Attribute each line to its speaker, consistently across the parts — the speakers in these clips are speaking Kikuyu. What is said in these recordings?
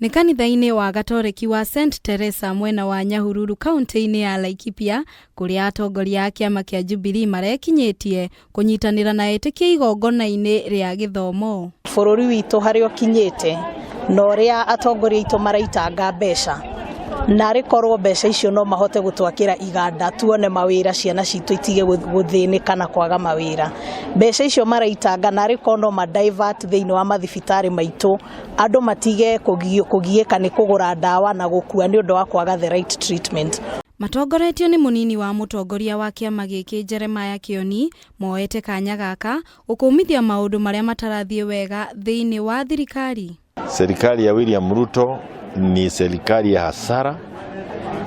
Speaker 1: Nĩ kanitha-inĩ wa Gatoreki wa St Teresa mwena wa Nyahururu kaunti-inĩ ya Laikipia kũrĩa atongoria a kĩama kĩa Jubilee marekinyĩtie kũnyitanĩra na etĩkia igongona-inĩ rĩa gĩthomo.
Speaker 2: Bũrũri witũ harĩa ũkinyĩte na ũrĩa atongoria aitũ maraitanga mbeca, narĩ korwo mbeca icio no mahote gũtwakĩra iganda tuone mawĩra, ciana citũ itige gũthĩnĩka na kwaga mawĩra. Mbeca icio maraitanga narĩ korwo no ma divert thĩinĩ wa mathibitarĩ maitũ, andũ matige kũgiĩka nĩ kũgũra ndawa na gũkua nĩ ũndũ wa kwaga the right treatment.
Speaker 1: Matongoretio nĩ mũnini wa mũtongoria wa kĩama gĩkĩ Jeremiah Kĩoni, moete kanya gaka gũkũmithia maũndũ marĩa matarathiĩ wega thĩinĩ wa thirikari.
Speaker 3: Serikali ya William Ruto ni serikali ya hasara.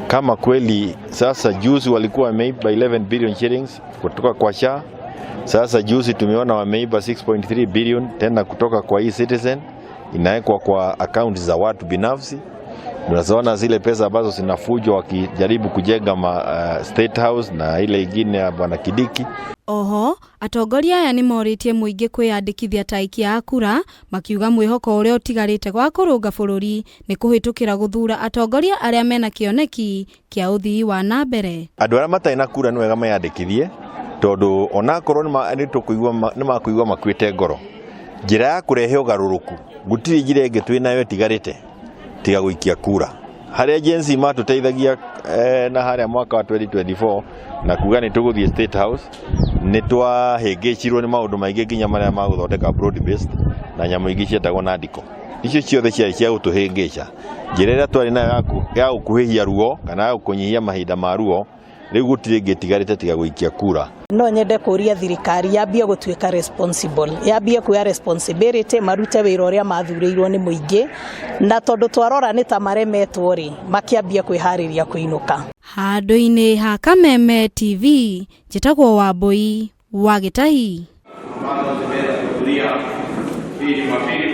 Speaker 3: Kama kweli sasa, juzi walikuwa wameiba 11 billion shillings kutoka kwa SHA. Sasa juzi tumeona wameiba 6.3 billion tena kutoka kwa e-Citizen, inawekwa kwa akaunti za watu binafsi. Tunaziona zile pesa ambazo zinafujwa wakijaribu kujenga State House na ile ingine ya bwana Kindiki.
Speaker 1: Oho atongoria aya nĩ morĩtie mũingĩ kwĩyandĩkithia ta aikia a kura, makiuga mwĩhoko ũrĩa ũtigarĩte wa kũrũnga bũrũri nĩ kũhĩtũkĩra gũthura atongoria arĩa mena kĩoneki kĩa ũthii wa na mbere.
Speaker 3: Andũ arĩa matarĩ na kura nĩ wega meyandĩkithie, tondũ onakorwo nĩ makũigua makuĩte ngoro, njĩra ya kũrehe ũgarũrũku gũtirĩ njĩra ĩngĩ twĩ nayo ĩtigarĩte tiga gũikia kura. Harĩa Gen Z matũteithagia na harĩa mwaka wa 2024 na kuga nĩ tũgũthiĩ State House, nĩ twahĩngĩcirwo nĩ maũndũ maingĩ, nginya marĩa ma gũthondeka broad based na nyamũ ingĩ cietagwo nandiko. Icio ciothe ciarĩ cia gũtũhĩngĩca. Njĩra ĩrĩa twarĩ nayo ya gũkuhĩhia ruo kana ya kũnyihia mahinda ma ruo, rĩu gũtirĩ ĩngĩ ĩtigarĩte tiga gũikia kura.
Speaker 2: No nyende kũria thirikari yambie gũtuĩka responsible, yambie kuoya responsibility, marute wĩra ũrĩa mathurĩirwo nĩ mũingĩ, na tondũ twarora nĩ ta maremetwo rĩ, makĩambie kwĩharĩria kũinũka.
Speaker 1: Handũ-inĩ ha Kameme TV, njĩtagwo Wambui wa Gĩtahi.
Speaker 4: Ambazo zimeweza kuhudhuria hii Jumapili.